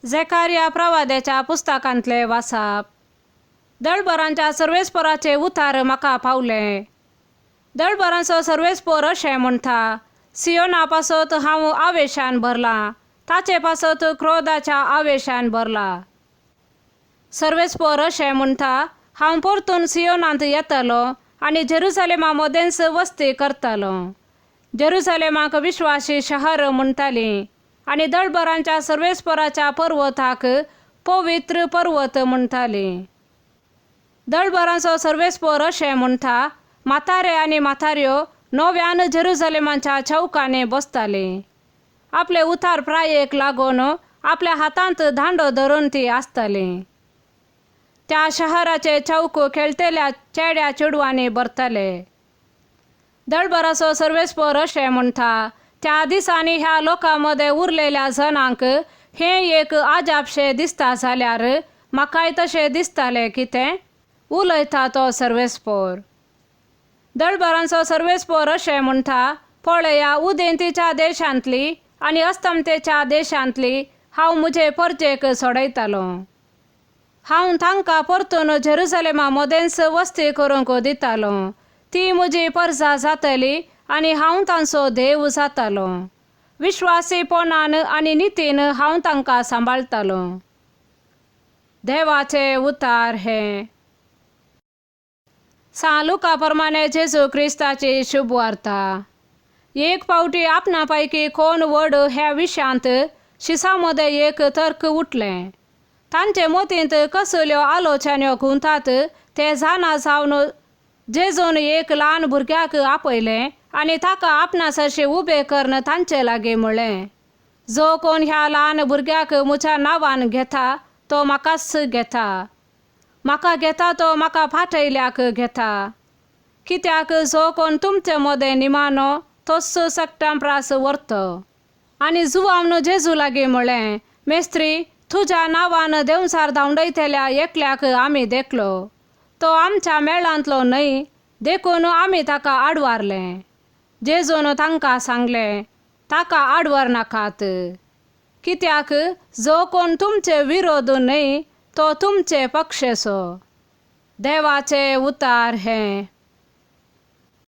झेकारिया प्रवाद्याच्या पुस्तकांतलें वाचप. दळबरांच्या सर्वेस्पोराचे उतार म्हाका पावले. दळबरांचो सर्वेस्पोर अशें म्हणटा, सियोना पासत हांव आवेशान भरलां, ताचे पासत क्रोधाच्या आवेशान भरला. सर्वेस्पोर अशें म्हणटा, हांव परतून सियोनांत येतलो आनी जेरुसलेमा मदेंच वस्ती करतलो. जेरुसलेमाक विश्वासी शहर म्हणटाली आनी दळबरांच्या सर्वेस्पोराच्या पर्वताक पवित्र पर्वत म्हणटाली. दळबरांचो सर्वेस्पोर अशें म्हणटा, म्हातारे आनी म्हाताऱ्यो नव्यान जेरुसलेमाच्या चौकांनी बसताली. आपले उतार प्रायेक लागून आपल्या हातांत दांडो धरून ती आसताली. त्या शहराचे चौक खेळटल्या चेड्या चेडवांनी भरताले. दळबराचो सर्वेस्पोर अशें म्हणटा, त्या दिसांनी ह्या लोकां मदें उरलेल्या जणांक हें एक आजापशें दिसता जाल्यार म्हाकाय तशें दिसतालें कितें उलयता तो सर्वेस्पोर. दळबरांचो सर्वेस्पोर अशें म्हणटा, पळया उदेंतीच्या देशांतली आनी अस्तमतेच्या देशांतली हांव म्हजे परजेक सोडयतालो. हांव तांकां परतून जेरुसलेमा मदेंच वस्ती करूंक दितालो. ती म्हजी परजा जातली आनी हांव तांचो देव जातालो. विश्वासीपणान आनी नितीन हांव तांकां सांबाळटालो. देवाचे उतार हे. सां लुका प्रमाणे जेजू क्रिस्ताची शुभ वार्ता. एक फावटी आपणा पैकी कोण व्हड ह्या विशयांत शिसा मदें एक तर्क उठलें. तांचे मतींत कसल्यो आलोचन्यो घुंवतात ते जाणा जावन जेजून एक ल्हान भुरग्याक आपयलें आनी ताका आपणा सरशी उबें करून तांचे लागीं म्हळें, जो कोण ह्या ल्हान भुरग्याक म्हज्या नांवान घेता तो म्हाकाच घेता, म्हाका घेता तो म्हाका फाटयल्याक घेता. कित्याक जो कोण तुमचे मदें निमाणो तोच सगटां प्रास व्हरतो. आनी जुवावन जेजू लागीं म्हळें, मेस्त्री, तुज्या नांवान देंवचार धांवडयतल्या एकल्याक आमी देखलो, तो आमच्या मेळांतलो न्हय, देखून आमी ताका आडवारलें. जेजून तांकां सांगलें, ताका आडवार नाकात, कित्याक जो कोण तुमचे विरोध न्हय तो तुमचे पक्षेचो. देवाचे उतार हे.